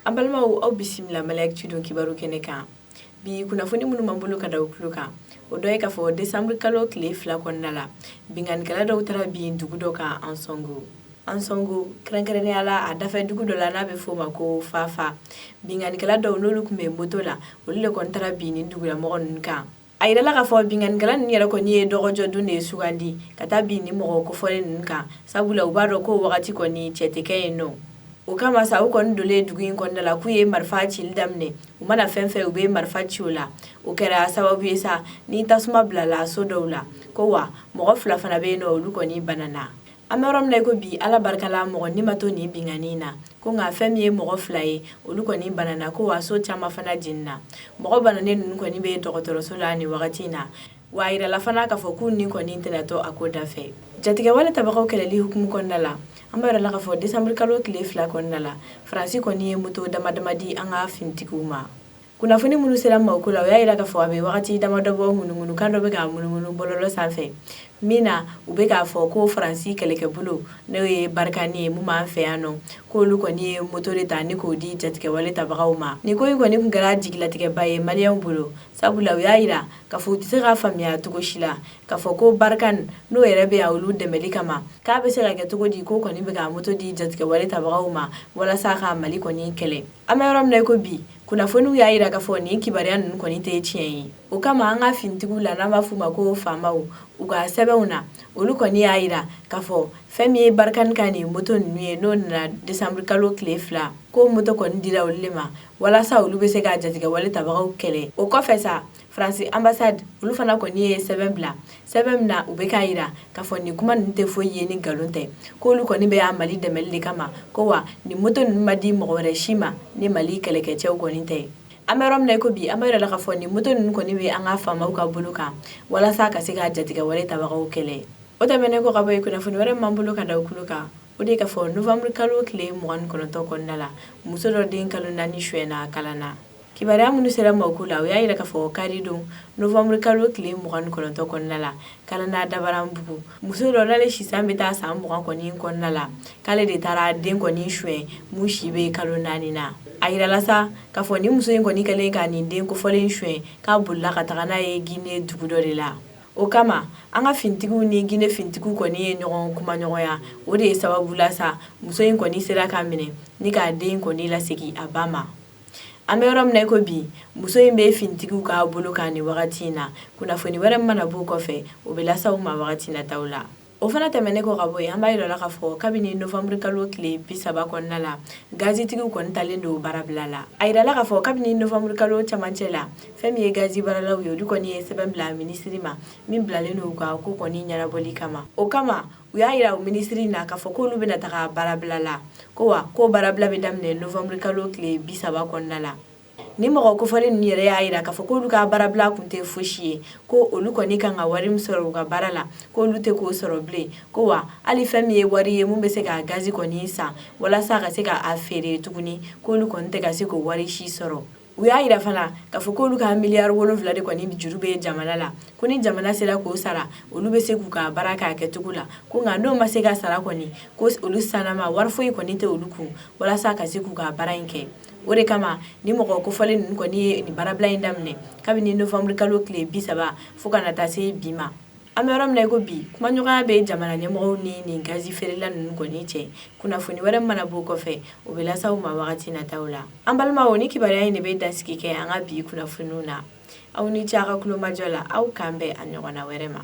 An balimaw, aw bisimila Mali Actu don kibaru kɛnɛ kan. Bi kunnafoni minnu b'an bolo ka da u tulo kan, o dɔ ye k'a fɔ décembre kalo tile 2 kɔnɔna la, binkannikɛla dɔw taara bin dugu dɔ kan Ansongo. Ansongo, kɛrɛnkɛrɛnnenya la a dafɛ dugu dɔ la n'a bɛ f'o ma ko Fafa. Binkannikɛla dɔw, n'olu tun bɛ moto la, olu de kɔni taara bin nin dugulamɔgɔ ninnu kan. A yirala k'a fɔ binkannikɛla ninnu yɛrɛ kɔni ye dɔgɔjɔ don de sugandi ka taa bin ni mɔgɔ kofɔlen ninnu kan, sabula u b'a dɔn ko wagati kɔni cɛ tɛ kɛ yen nɔ. O kama sa, u kɔni donnen dugu in kɔnɔna la k'u ye marifa cili daminɛ. U mana fɛn fɛn, u bɛ marifa ci o la. O kɛra sababu ye sa ni tasuma bilala so dɔw la, ko wa mɔgɔ fila fana bɛ yen nɔ, olu kɔni banana. An bɛ yɔrɔ min na i ko bi, Ala barika la, mɔgɔ ni ma to nin binkanni na, ko nka fɛn min ye mɔgɔ fila ye, olu kɔni banana, ko wa so caman fana jenina. Mɔgɔ bananen ninnu kɔni bɛ dɔgɔtɔrɔso la nin wagati in na. Wa a yirala fana k'a fɔ k'u ni kɔni tɛna to a ko da fɛ. Jatigɛwale tabagaw kɛlɛli hukumu kɔnɔna la, an b'a yirala k'a fɔ décembre kalo tile 2 kɔnɔna la, Faransi kɔni ye moto dama dama di an ka finitigiw ma. Kunnafoni minnu sera mako la, o y'a jira k'a fɔ a bɛ wagati damadɔ bɔ, ŋunuŋunukan dɔ bɛ ka munumunu bɔlɔlɔ sanfɛ min na u bɛ k'a fɔ ko Faransi kɛlɛkɛbolo, n'o ye Barkhane ye, mun b'an fɛ yan nɔ, k'olu kɔni ye moto de ta ni k'o di jatigɛwale tabagaw ma. Nin ko in kɔni tun kɛra jigilatigɛba ye Maliyɛnw bolo, sabula u y'a jira k'a fɔ u tɛ se k'a faamuya cogo si la k'a fɔ ko Barkhane, n'o yɛrɛ bɛ yan olu dɛmɛli kama, k'a bɛ se ka kɛ cogo di k'o kɔni bɛ ka moto di jatigɛwale tabagaw ma walasa ka Mali kɔni kɛlɛ. An bɛ yɔrɔ min na i ko bi, kunnafoniw y'a jira k'a fɔ nin kibaruya ninnu kɔni tɛ tiɲɛ ye. O kama, an ka finitigiw la, n'an b'a f'u ma ko faamaw, u ka sɛbɛnw na, olu kɔni y'a jira k'a fɔ fɛn min ye Barkhane ka nin moto ninnu ye, n'o nana décembre kalo tile 2, ko moto kɔni dira olu de ma walasa olu bɛ se ka jatigɛwale tabagaw kɛlɛ. O kɔfɛ sa, Faransi ambassade, olu fana kɔni ye sɛbɛn bila, sɛbɛn min na u bɛ k'a jira k'a fɔ nin kuma ninnu tɛ foyi ye ni nkalon tɛ, k'olu kɔni bɛ yan Mali dɛmɛli de kama, ko wa nin moto ninnu ma di mɔgɔ wɛrɛ si ma ni Mali kɛlɛkɛcɛw kɔni tɛ. An bɛ yɔrɔ min na i ko bi, an b'a yira la k'a fɔ nin moto ninnu kɔni bɛ an ka faamaw ka bolo kan walasa ka se ka jatigɛwale tabagaw kɛlɛ. O tɛmɛnen kɔ ka bɔ yen, kunnafoni wɛrɛ min b'an bolo ka da u tulo kan, o de ye k'a fɔ novembre kalo tile 29 kɔnɔna la, muso dɔ den kalo 4 suyɛnna kalan na. Kibaruya minnu sera mako la, o y'a jira k'a fɔ kari don novembre kalo tile 29 kɔnɔna la, Kalana Dabaranbugu, muso dɔ, n'ale sisan bɛ taa san 20 kɔni kɔnɔna la, k'ale de taara den kɔni suyɛn mun si bɛ kalo 4 na. A yirala sa k'a fɔ nin muso in kɔni kɛlen ka nin den kofɔlen suyɛn, k'a bolila ka taga n'a ye Guinée dugu dɔ de la. O kama, an ka finitigiw ni Guinée finitigiw kɔni ye ɲɔgɔn kumaɲɔgɔnya. O de ye sababu la sa muso in kɔni sera ka minɛ ni k'a den kɔni lasegin a ba ma. An bɛ yɔrɔ min na i ko bi, muso in bɛ finitigiw ka bolo kan nin wagati in na. Kunnafoni wɛrɛ mana b'o kɔfɛ, o bɛ lase aw ma wagati nataw la. O fana tɛmɛnen kɔ ka bɔ yen, an b'a yira la k'a fɔ kabini novembre kalo tile 30 kɔnɔna la, gazitigiw kɔni talen don baarabila la. A yirala k'a fɔ kabini novembre kalo camancɛ la, fɛn min ye gazi baaralaw ye, olu kɔni ye sɛbɛn bila minisiri ma min bilalen don u ka ko kɔni ɲɛnabɔli kama. O kama, u y'a yira minisiri na k'a fɔ k'olu bɛna taga baarabila la, ko wa ko baarabila bɛ daminɛ novembre kalo tile 30 kɔnɔna la. Ni mɔgɔ kofɔlen ninnu yɛrɛ y'a yira k'a fɔ k'olu ka baarabila kun tɛ fosi ye, ko olu kɔni kan ka wari min sɔrɔ u ka baara la, k'olu tɛ k'o sɔrɔ bilen, ko wa hali fɛn min ye wari ye mun bɛ se ka gazi kɔni san walasa ka se ka a feere tuguni, k'olu kɔni tɛ ka se k'o wari si sɔrɔ. U y'a yira fana k'a fɔ k'olu ka miliyari 7 de kɔni juru bɛ jamana la, ko ni jamana sera k'o sara, olu bɛ se k'u ka baara k'a kɛcogo la, ko nka n'o ma se ka sara kɔni, ko olu sanama wari foyi kɔni tɛ olu kun walasa ka se k'u ka baara in kɛ. O de kama, ni mɔgɔ kofɔlen ninnu kɔni ye nin baarabila in daminɛ kabini novembre kalo tile 30 fo ka na taa se bi ma. An bɛ yɔrɔ min na i ko bi, kumaɲɔgɔnya bɛ jamana ɲɛmɔgɔw ni nin gazi feerela ninnu kɔni cɛ. Kunnafoni wɛrɛ mana b'o kɔfɛ, o bɛ lase aw ma wagati nataw la. An balimaw, ni kibaruya in de bɛ dansigi kɛ an ka bi kunnafoniw na. Aw ni ce a ka kulomajɔ la. Aw k'an bɛn a ɲɔgɔnna wɛrɛ ma.